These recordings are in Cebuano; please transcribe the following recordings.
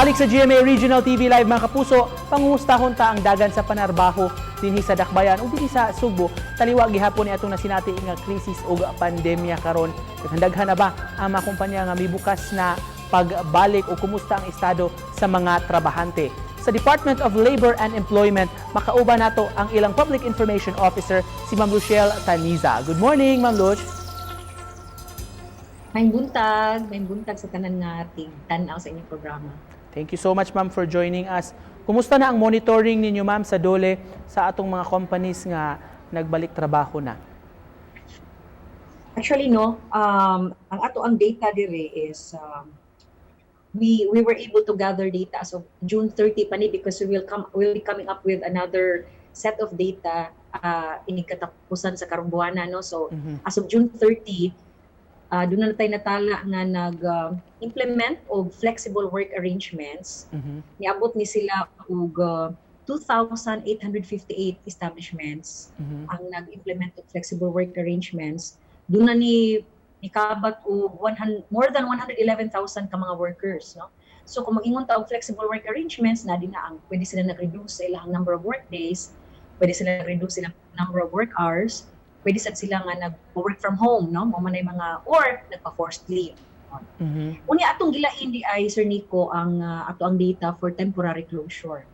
Balik sa GMA Regional TV Live, mga kapuso, pangungustahon ta ang dagan sa panarbaho dinhi sa Dakbayan ug dinhi sa Sugbo. Taliwa gihapon ni atong nasinati nga krisis ug pandemya karon. Daghan na ba ang mga kumpanya nga mibukas na pagbalik o kumusta ang estado sa mga trabahante? Sa Department of Labor and Employment, makauban nato ang ilang Public Information Officer, si Ma'am Luciel Taniza. Good morning, Ma'am Luch. Maayong buntag sa tanan nga tig-tan-aw sa inyong programa. Thank you so much, ma'am, for joining us. Kumusta na ang monitoring ninyo, ma'am, sa DOLE sa atong mga companies nga nagbalik trabaho na? Actually, no, ang ato ang data dire is we were able to gather data as of June 30 pa ni because we will be coming up with another set of data inig katapusan sa karong buwana, no. So as of June 30, duna na tay natala nga nag implement og flexible work arrangements. Niabot ni sila og 2,858 establishments ang nag-implement og flexible work arrangements. Duna ni nikabat og 100, more than 111,000 ka mga workers, no? So kung mag-ingon ta og flexible work arrangements na din na ang pwede sila nag-reduce sa ilang number of work days, pwede sila nag-reduce ilang number of work hours, pwede sad sila nga nag-work from home, no? Mao man ay mga or nagpa-forced leave. Unya atong gilain di ay, Sir Nico, ang ato ang data for temporary closure.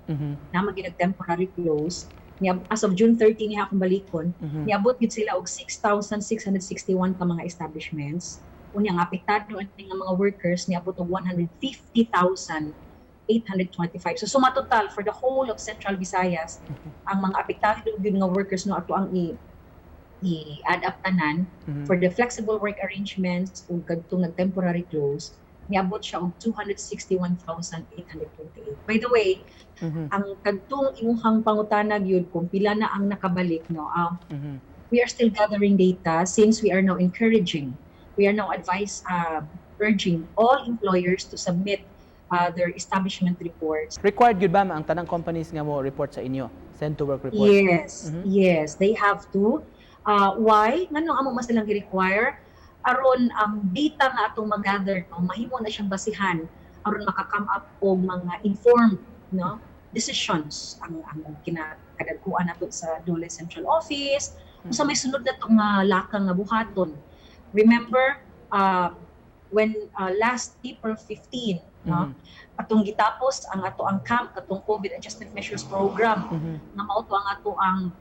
Na man temporary close niya as of June 30 niya akong balikon, niabot gid sila og 6,661 ka mga establishments. Unya nga apektado ani nga mga workers niabot og 150,825. So suma total for the whole of Central Visayas, ang mga apektado gyud nga workers, no, ato ang i i-add up tanan for the flexible work arrangements ug kadtong nag temporary close, niabot siya og 261,828. By the way, ang kadtong imuhang pangutana gyud kung pila na ang nakabalik, no, we are still gathering data since we are now encouraging, we are now advise urging all employers to submit their establishment reports. Required gyud ba, ma'am, ang tanang companies nga mo report sa inyo? Send to work report? Yes, yes, they have to. Why? Ngano amo mas silang gi-require? Aron ang data nga atong mag-gather, no, mahimo na siyang basihan aron maka-come up og mga informed, no, decisions ang kinakadagkuan nato sa DOLE Central Office unsa may sunod na tong lakang nga buhaton. Remember when last April 15, no, atong gitapos ang ato ang camp katong COVID Adjustment Measures Program nga mao to ang ato ang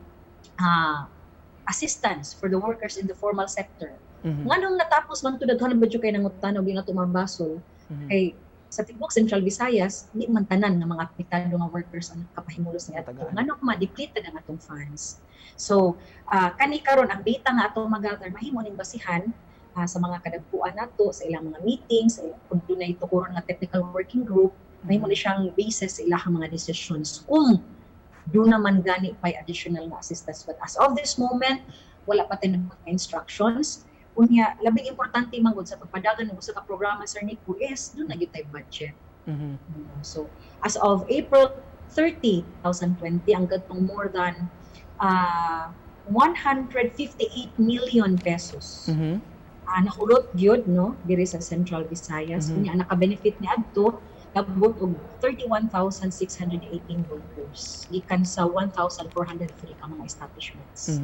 assistance for the workers in the formal sector. Nganong natapos man to, daghan ba jud kay nangutana og di nato mabasol kay sa tibuok Central Visayas di man tanan nga mga apektado nga workers ang nakapahimulos ni ato. Tagaan. Nganong ma-deplete ang atong funds. So kani karon ang data nga atong magather mahimo ning basihan sa mga kadagkuan nato sa ilang mga meetings, sa ilang, kung dunay tukuron nga technical working group, mahimo ni siyang basis sa ilahang mga decisions kung duna man gani pay additional nga assistance. But as of this moment, wala pa tay mga instructions. Unya labing importante man gud sa pagpadagan ng usa ka programa, Sir Nico, is duna gyud tay budget. So as of April 30, 2020, ang kadtong more than 158 million pesos nahurot gyud, no, diri sa Central Visayas. Unya ang naka-benefit ni adto nabot og 31,618 workers gikan sa 1,403 ka mga establishments.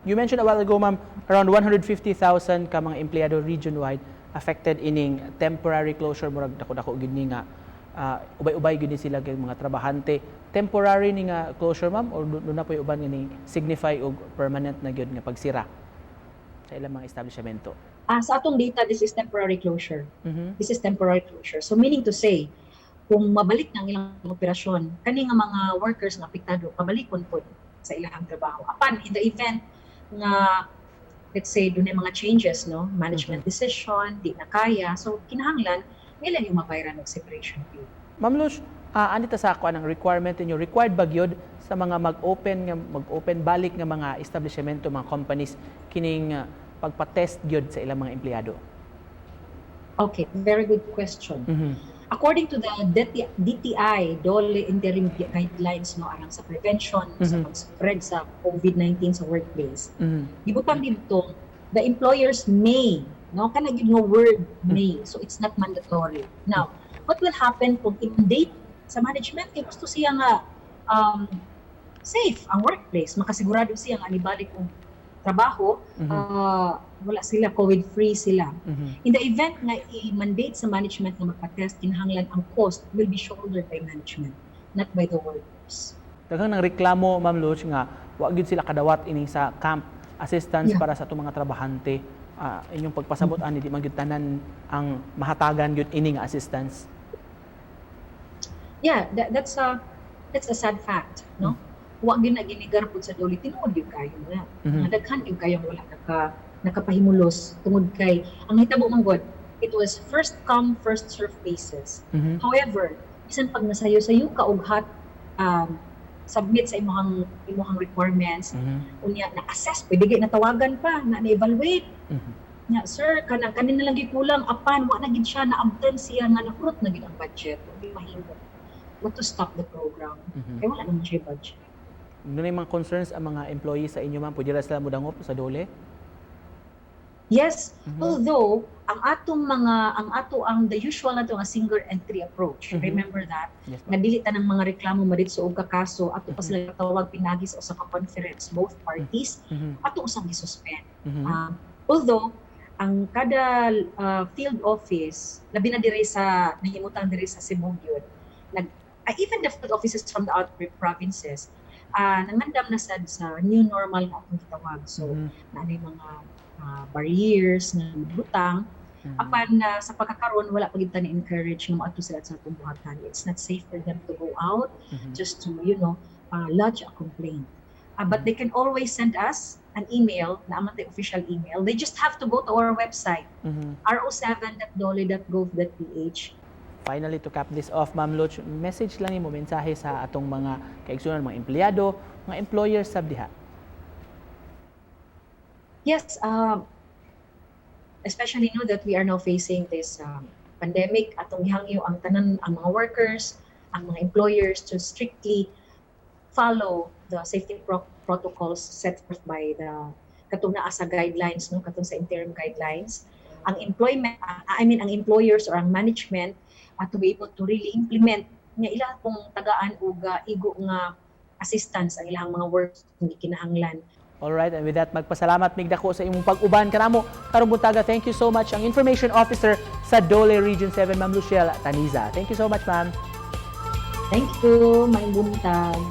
You mentioned a while ago, ma'am, around 150,000 ka mga empleyado region-wide affected ining temporary closure. Murag dako-dako gid ni nga ubay-ubay gid ni sila kay mga trabahante. Temporary ni nga closure, ma'am, or duna poy uban nga ni signify og permanent na gyud nga pagsira sa ilang mga establishmento? Sa atong data, this is temporary closure. This is temporary closure. So meaning to say, kung mabalik na ang ilang operasyon, kani nga mga workers nga apektado, pabalikon pod sa ilang trabaho. Apan in the event nga let's say dunay mga changes, no, management decision, di na kaya, so kinahanglan nila yung mabayaran og separation pay. Ma'am Luz, ani ta sa ako ang requirement ninyo, required ba gyud sa mga mag-open balik nga mga establishmento, mga companies, kining pagpa-test gyud sa ilang mga empleyado? Okay, very good question. According to the DT DTI DOLE interim guidelines, no, alang sa prevention sa pag-spread sa COVID-19 sa workplace, gibutang dito, the employers may, no, kana gyud nga word "may", so it's not mandatory. Now, What will happen kung i-mandate sa management kay gusto siya nga safe ang workplace, makasigurado siya nga anibalik og trabaho, wala sila, COVID free sila? In the event nga i-mandate sa management nga magpa-test, kinahanglan ang cost will be shouldered by management, not by the workers. Daghang nang reklamo, Ma'am Luch, nga wa gyud sila kadawat ining sa camp assistance para sa atong mga trabahante. Inyong pagpasabot ani, di man gyud tanan ang mahatagan gyud ini nga assistance. Yeah, that's a sad fact, no? Wa gyud na ginigar pud sa DOLE, tinuod gyud kayo na. Nga daghan gyud kayong wala nakapahimulos tungod kay ang hitabo man gud, it was first come, first serve basis. However, bisan pag nasayo-sayo ka og hot submit sa imong requirements, unya na-assess, pwede gay natawagan pa, na na-evaluate. Nya, "Sir, kanang kanin na lang gikulang," apan wa na gid siya naabtan siya nga nakurot na gid ang budget. Di mahimo. What to stop the program? Kay wala naman siya budget. Dunay mga concerns ang mga employees sa inyo, ma'am, pwede ra sila modangop sa DOLE? Yes, although ang atong mga ang ato ang the usual nato nga single entry approach. Remember that? Yes, Nga ma'am. Dili tanang mga reklamo madidto og kakaso, ato pa sila tawag pinagi sa usa ka conference, both parties, ato usang gisuspend. Although ang kada field office, labi na diri sa nahimutang diri sa Cebu gyud, nag even the field offices from the other provinces, nangandam na sad sa new normal nga atong gitawag. So, naa mga barriers nga butang. Apan sa pagkakaroon, wala pa gid ta ni-encourage nga moadto sila sa atong buhatan. It's not safe for them to go out just to lodge a complaint. But they can always send us an email, naa man tay official email. They just have to go to our website, ro7.dole.gov.ph. Finally, to cap this off, Ma'am Luch, message lang nimo, mensahe sa atong mga kaigsunan, mga empleyado, mga employers sab diha. Yes, especially now that we are now facing this pandemic, atong gihangyo ang tanan, ang mga workers, ang mga employers to strictly follow the safety protocols set forth by the katong naa sa guidelines, no, katong sa interim guidelines. Ang employment, I mean, ang employers or ang management to be able to really implement nga ila kung tagaan og igo nga assistance ang ilang mga workers kung gikinahanglan. Alright, and with that, magpasalamat mig dako sa imong pag-uban kanamo karong buntaga. Thank you so much, ang Information Officer sa DOLE Region 7, Ma'am Luciel Taniza. Thank you so much, ma'am. Thank you, maayong buntag.